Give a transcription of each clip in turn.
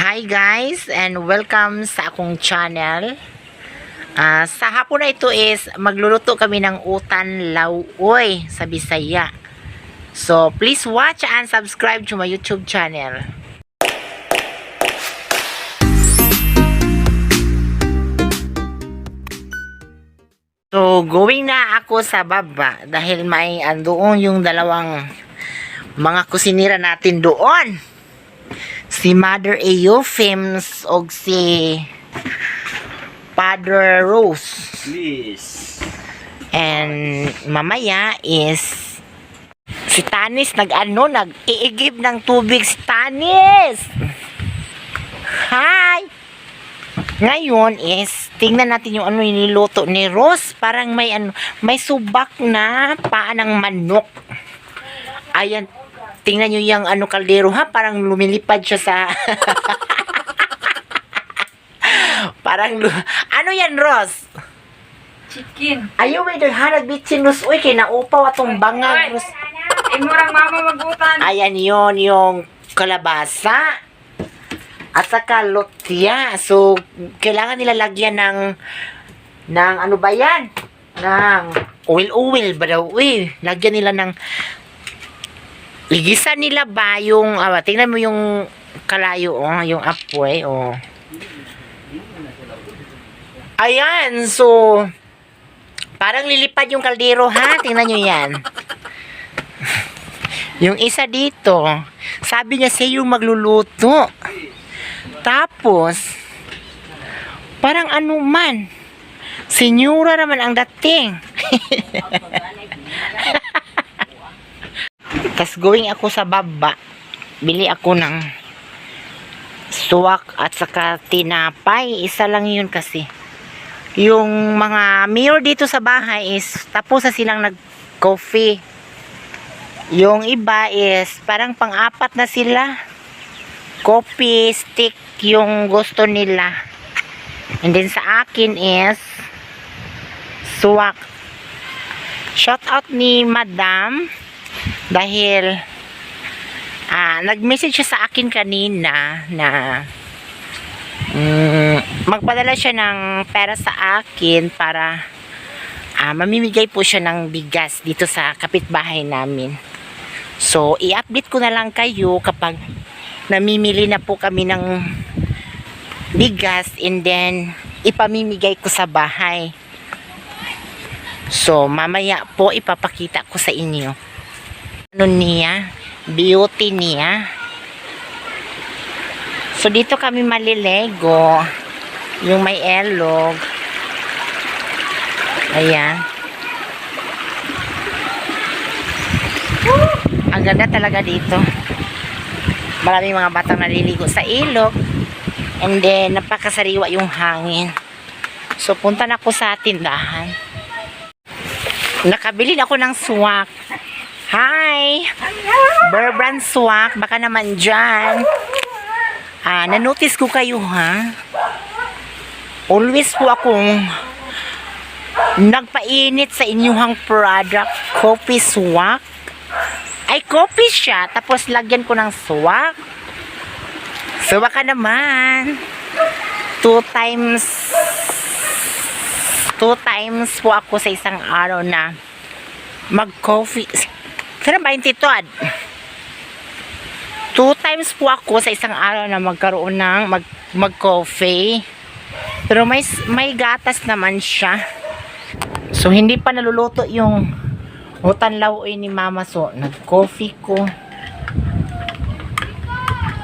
Hi guys and welcome sa akong channel. Sa hapon na ito is magluluto kami ng utan lauoy sa Bisaya. So please watch and subscribe to my YouTube channel. So going na ako sa baba dahil may andoon yung dalawang mga kusinira natin doon. Si Mother Euphims o si Father Rose. Please. And mamaya is si Tanis nag-iigib ng tubig si Tanis. Hi! Ngayon is tingnan natin yung niluto ni Rose. Parang may subak na paa ng manok. Ayan. Tingnan nyo yung kaldero ha, parang lumilipad siya sa parang ano yan, Ros? Chicken. Ayaw may daghanag bitsin, Ros. Uy, kinaupaw atong bangag, Ros. Imurang mama magutan. Ayan yon yung kalabasa at saka lotya. So kailangan nila lagyan ng ano ba yan? Ng oil ba daw? Uy, lagyan nila ng ligisan nila ba yung tingnan mo yung kalayo yung apoy ayan, so parang lilipad yung kaldero ha, tingnan nyo yan. Yung isa dito sabi niya siya yung magluluto, tapos parang senyora naman ang dating. Tas going ako sa baba, bili ako ng suwak at saka tinapay. Isa lang yun kasi. Yung mga mayor dito sa bahay is tapos na silang nag-coffee. Yung iba is parang pang-apat na sila. Coffee stick yung gusto nila. And then sa akin is suwak. Shout out ni Madam. Dahil nag-message siya sa akin kanina na magpadala siya ng pera sa akin para mamimigay po siya ng bigas dito sa kapitbahay namin. So i-update ko na lang kayo kapag namimili na po kami ng bigas, and then ipamimigay ko sa bahay. So mamaya po ipapakita ko sa inyo niya, beauty niya. So dito kami malilego, yung may elog. Ayan, ang ganda talaga dito. Maraming mga batang naliligo sa ilog, and then napakasariwa yung hangin. So punta na ako sa tindahan, nakabili na ako ng swak. Hi! Bear Brand swak, baka naman dyan. Na-notice ko kayo ha. Always po akong nagpainit sa inyong product, coffee swak. Ay, coffee siya, tapos lagyan ko ng swak. So baka naman 2 times po ako sa isang araw na mag-coffee. Sana ba yung titod? 2 times po ako sa isang araw na magkaroon ng mag-coffee. Pero may gatas naman siya. So hindi pa naluluto yung utan lauoy ni Mama. So nag-coffee ko.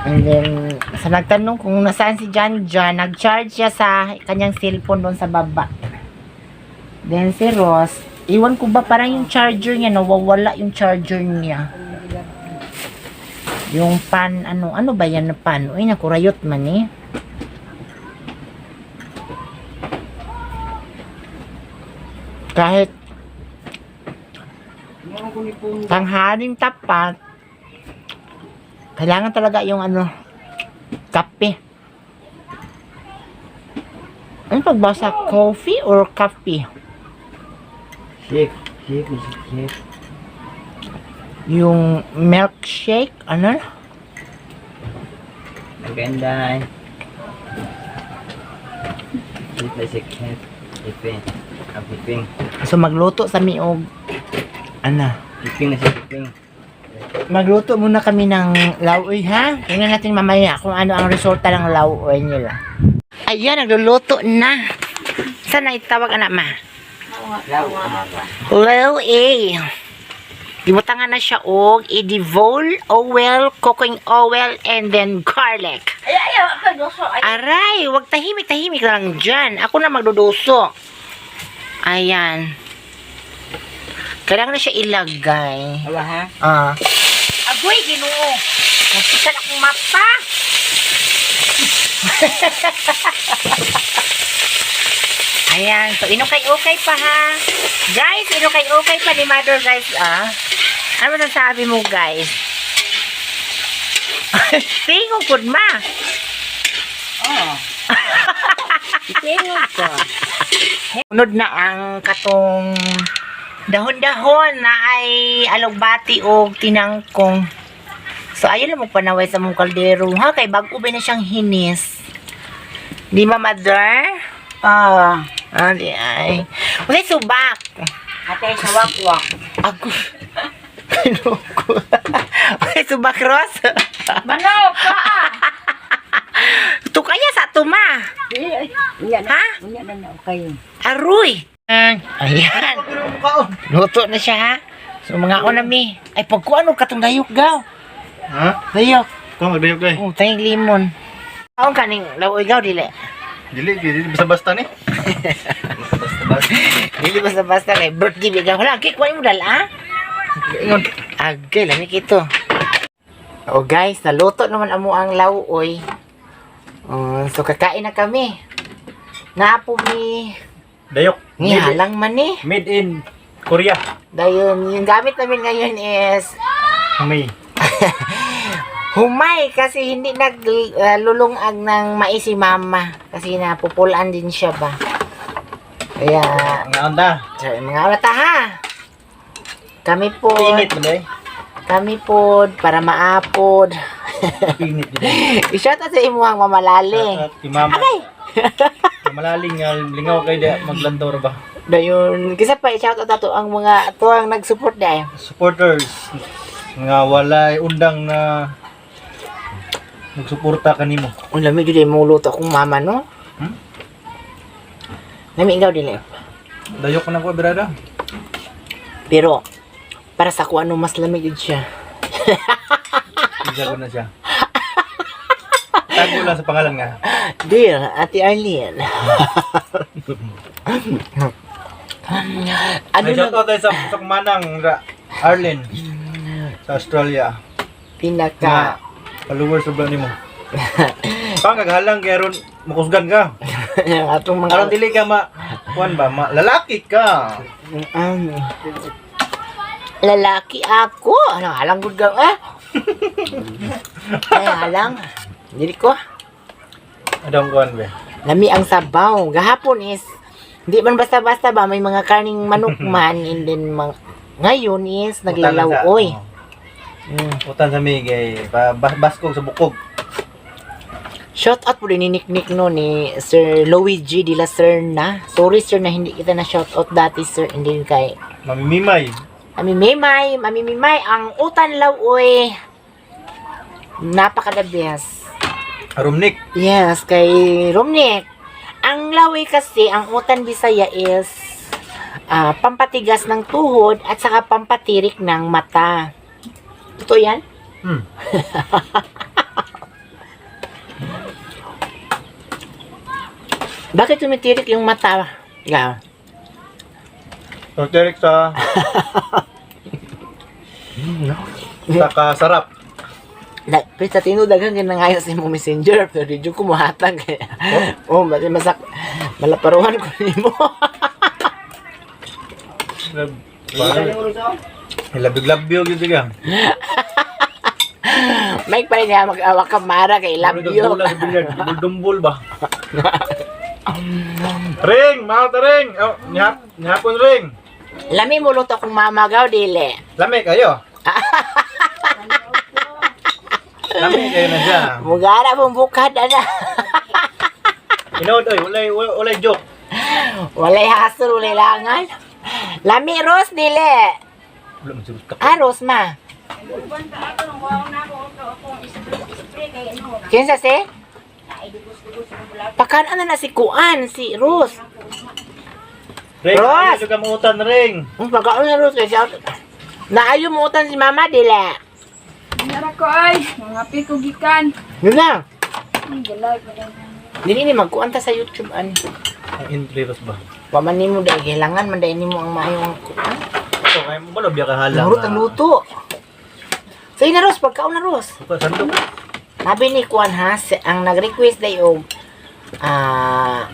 And then sa nagtanong kung nasaan si Jan, nag-charge siya sa kanyang cellphone doon sa baba. Then si Ross, iwan ko ba parang yung charger niya, nawawala yung charger niya. Yung pan, ano ba yan na pan? Uy, nakurayot man eh. Kahit tanghaling tapat, kailangan talaga yung kape. Ano pagbasa? Coffee or coffee? Shake. Yung milkshake, Maganda. Dito na si Kent. Iping. Ang iping. So magluto sa miog. Ano? Iping na si Iping. Magluto muna kami ng lauoy ha. Tingnan natin mamaya kung ano ang resulta ng lauoy nila. Ayan, nagluluto na. Saan na itawag anak ma? Lauoy. Gibutangan na siya og i-divol, oil, cooking oil, and then garlic. Aray, wag tahimik-tahimik lang dyan. Ako na magduduso. Ayan. Kailangan na siya ilagay. Wala ha? Agoy, Ginoo. Nasikal akong mapa. Ayan. So, inukay-ukay pa ha. Guys, inukay-ukay pa ni Mother, guys, ah. Ano masasabi mo, guys? Tingog po, ma. Tingog ko. Unod na ang katong dahon-dahon na ay alugbati o tinangkong. So, ayun lang magpanaway sa mong kaldero, ha? Kay bago ba na siyang hinis. Di ba, Mother? Di ay. Kasi subak. Ate, sawak-wak. Ako. Pinoko. Okay, subak, Ros. Manok, paa! Ito kaya sa tuma. Ha? Aroy. Ayan. Luto na siya, ha? So, mga onami. Ay, pagkuano katong dayok, gaw. Ha? Dayok. Ikaw magdayok day. Oh, tayong limon. Aong kaning lawoy, gaw, dili. Dili basta-basta ni. Dili basta-basta kay birthday bigaw. Wala, cake, wala mo dala, ha? Ingon. Agay, lamig ito. Oh guys, naluto naman amo ang lauoy. So kakain na kami. Naapo mi. Dayok. Halang man eh. Made in Korea. Dayon, yung gamit namin ngayon is May. humay kasi hindi naglulungag ng mais si mama. Kasi napupulaan din siya ba. Kaya, Ang anda. so, mga alata ha. Kami po. Pinit mo day. Kami po para maapod. Pinit day. I-shout out sa imuhang mamalali. At imama. Agay! Malaling nga lingaw kay da maglandor ba. Dayon, kisa pa i-shout out ato ang mga ato ang nag-support dahil. Supporters nga walay undang na nagsuporta kanimo. Ang lamig din mo luto akong mama, no? Lamig ikaw din eh. Dayok na ko brada. Pero, para sa kung ano mas lamig din siya. Isagot na siya. Tago lang sa pangalan nga. Dear, Ate Arlene. Ano Ay, na shout out tayo sa kumanang Arlen sa Australia. pinaka... Nga, followers sa ni mo. Pang kaghalang kaya ron makusgan ka. atong Aron mga... dili ka kuan ba, lalaki ka. Lalaki ako. Ano, halang good girl. Ay, halang. Dili ko. Adong kuan be. Lami ang sabaw. Gahapon is, hindi man basta-basta ba, may mga karning manok man, and then ngayon is, naglalawoy. Utan sa migay, baskog sa bukog. Shout out po rin ni Nick no ni Sir Luigi de la Serna. Sorry sir na hindi kita na shout out dati sir, hindi kay Mamimimay. Mami Mimay, ang utan lawoy. Napaka the best. Arumnik. Yes, kay Romnick. Ang lawi kasi, ang utan Bisaya is pampatigas ng tuhod at saka pampatirik ng mata. Totoo yan? Bakit tumitirik yung mata? Yeah. Pagtirik sa kasarap. Pero sa tinudagan ka na ngayon sa imong messenger, pero di ko muhatag. Oh, bali masak. Malaparuhan ko ni mo. Labig-labyo gitu ka. Mike pa rin niya mag-awak ka mara kay love you. Dumbol ba? Ring! Mahal ring! Oh, nihapon ring! Lami mo luto kung mamagaw, dili. Lami kayo? Lami kayo na siya. Mugara mong bukad, ana. Inood, oy, walay joke. Walay hasol, walay langan. Lami, Rose, dili. Wala man siguro ka. Ah, Rose, ma. Kinsa si? Pakaan na si Kuan, si Rose. Ring, Ros! ayaw juga muutan, Ring. Pagkaon na Rose, kasi naayo mo utan si Mama, dili. Nara ko ay, mga piko gikan. Yun lang. Galay pa lang. Dili ni magkuanta sa YouTube, an. Ang intriros ba? Paman nimo dahil kailangan, mandayin nimo ang maayong kuan. Ito, kaya mo ba biya kahalang? Nurot ang luto. Sige na, Rose, pagkaon na, Rose. Ito, sandok. Sabi ni Kuan ha, ang nag-request day og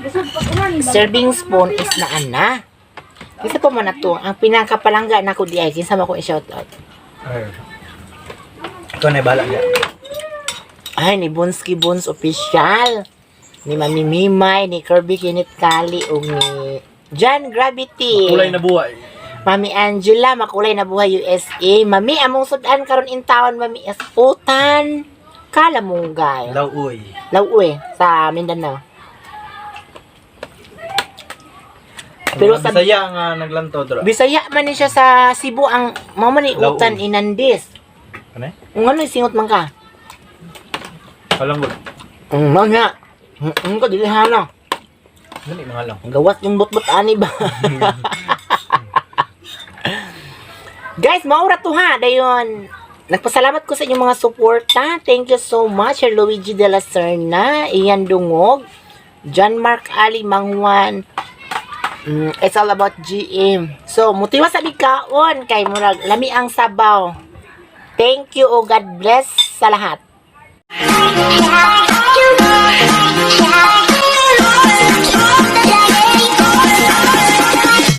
Gusto pa kuman ba? serving spoon is na ana. Isa pa man to, ang pinakapalangga na ko di ay kinsa mo ko i-shout out. Ay. Ikaw na bala niya. Ay ni Bonski Bones official. Ni Mami Mimay, ni Kirby Kinit Kali ug ni John Gravity. Kulay na buhay. Mami Angela, makulay na buhay USA. Mami, among sudan karon in town, Mami Esputan. Kala mong gay. Lauoy. Lauwe sa Mindanao. Pero sa Bisaya nga naglanto dra. Bisaya man ni siya sa Cebu ang mao man ni Lauwe. utan inandis. Ano? Ung ano singot man ka? Halang gud. Mao nga. Ko dili hana. Dili mga lang. Gawas yung butbut ani ba? Guys, maura to ha. Dayon. Nagpasalamat ko sa inyong mga suporta. Thank you so much. Sir Luigi de la Serna, Ian Dungog, John Mark Ali Mangwan. It's all about GM. So, mutiwa sa bigkaon kay murag lami ang sabaw. Thank you o God bless sa lahat.